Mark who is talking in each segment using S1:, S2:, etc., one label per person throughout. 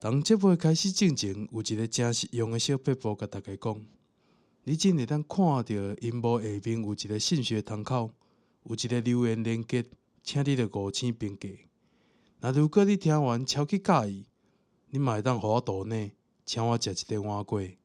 S1: 佇節目開始進前，有一个誠實用的小撇步，共大家講。你只會當看著螢幕下面有一个信息窗口，有一个留言連結，請你著五星評價。若如果你聽完超級佮意，你嘛會當予我抖內，請我食一个碗粿。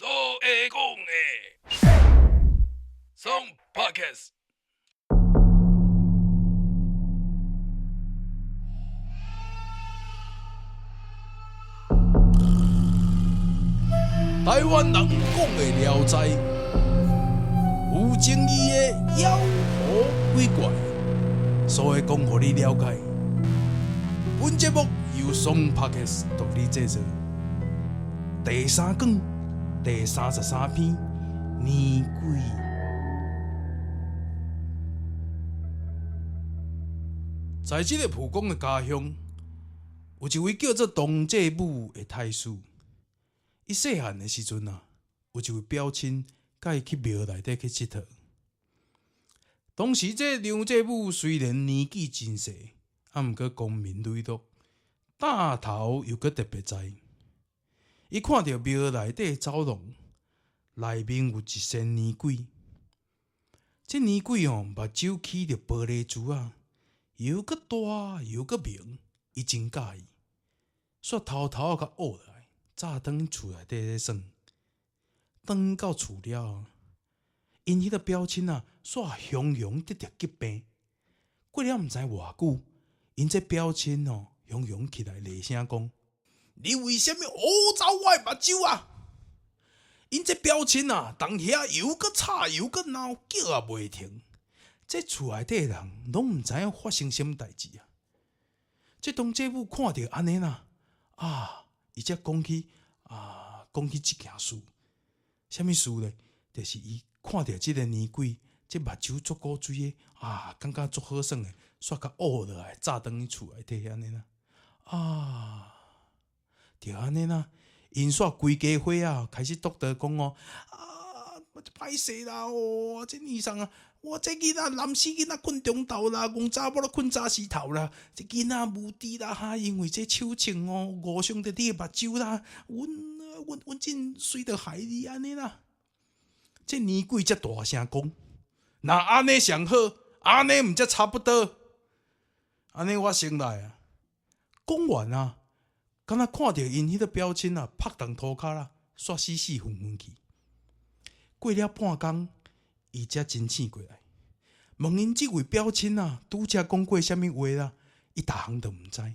S2: 所会讲的，爽 Podcast。
S1: 台灣人講的聊齋，有爭議的妖魔鬼怪，所以講予你了解。本節目由爽 Podcast 獨立製作。第三講，第33篇，年鬼。在這个蒲公的家鄉，有一位叫做董繼武的太師。伊細漢的時陣啊，有一位表親佮伊去廟內底去𨑨迌。當時這梁繼武雖然年紀真細，啊，毋過光明磊落，膽頭又閣特別知。伊看著廟內底走廊內面有一身年鬼，這年鬼吼目睭起著玻璃珠仔，又閣大又閣明，伊真佮意，煞偷偷仔共挖落來，早轉去厝內底咧耍。轉到厝了後，𪜶彼个表親啊，煞雄雄得著疾病。過了毋知偌久，𪜶這表親吼雄雄起來厲聲講：你為啥物挖走我的目睭啊？𪜶這表親啊，當遐又閣吵又閣鬧，叫也袂停。這厝內底的人攏毋知影發生啥物代誌啊！這當這母看著按呢啦，啊，伊才講起啊，講起這件事，啥物事咧？就是伊看著這个年鬼，這目睭足古錐的，啊，感覺足好耍的，煞共挖落來，早轉去厝內底按呢啦，啊！就按呢啦，𪜶煞規家伙仔開始祝禱講哦，啊，歹勢啦哦，這年送啊，我這囡仔臨死囡仔睏中晝啦，戇查某咧睏早時頭啦，這囡仔無知啦哈，因為這手銃哦誤傷著你的目睭啦，阮阮阮真隨著害你按呢啦。這年鬼才大聲講，若按呢上好，按呢毋才差不多，按呢我先來啊。講完啊。敢若看著𪜶彼个表親啊，拍動塗跤啦，煞死死昏昏去。過了半工，伊才清醒過來，問𪜶這位表親啊，拄才講過啥物話啦？伊逐項都毋知。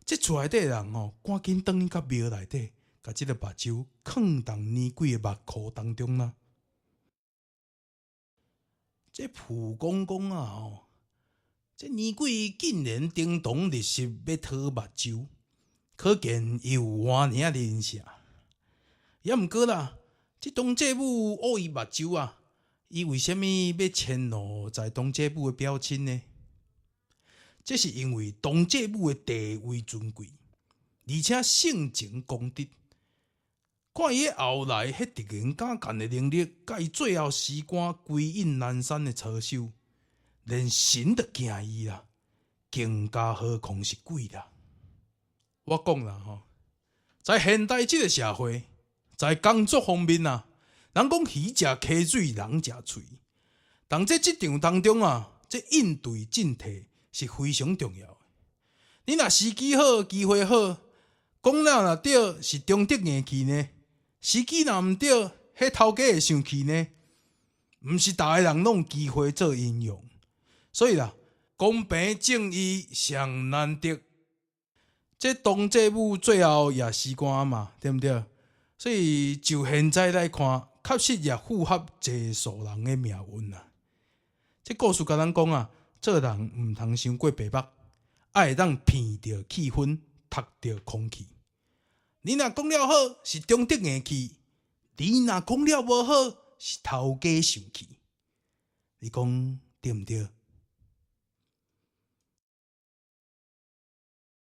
S1: 這厝內底人吼，趕緊轉去到廟內底，共這个目睭囥佇年鬼的目箍當中啦。這蒲公公啊吼，這年鬼竟然叮當日時欲討目睭。可見伊有換領靈性，抑毋過啦，這董繼武挖伊目睭啊，伊為啥物欲遷怒在董繼武的表親呢？這是因為董繼武的地位尊貴，而且性情剛直。看伊後來彼直言敢幹的能力，佮伊最後辭官歸隱南山的操守，連神都驚伊啦，更加何況是鬼啦。我講啦吼，在現代這个社會，在工作方面啊，人講魚食溪水，人食喙。佇這職場當中啊，這應對進退是非常重要的。你若時機好，機會好，講了若對，是中得硬氣呢；時機若毋對，彼頭家會生氣呢。毋是逐个人攏有機會做英雄，所以啦，公平正義上難得。這董繼武最後也辭官嘛，對毋對？所以就現在來看，確實也符合濟數人的命運啊。這故事共咱講啊，做人毋通傷過白目，愛會當鼻著氣氛，讀著空氣。你若講了好，是中得硬氣；你若講了無好，是頭家生氣。你講對毋對？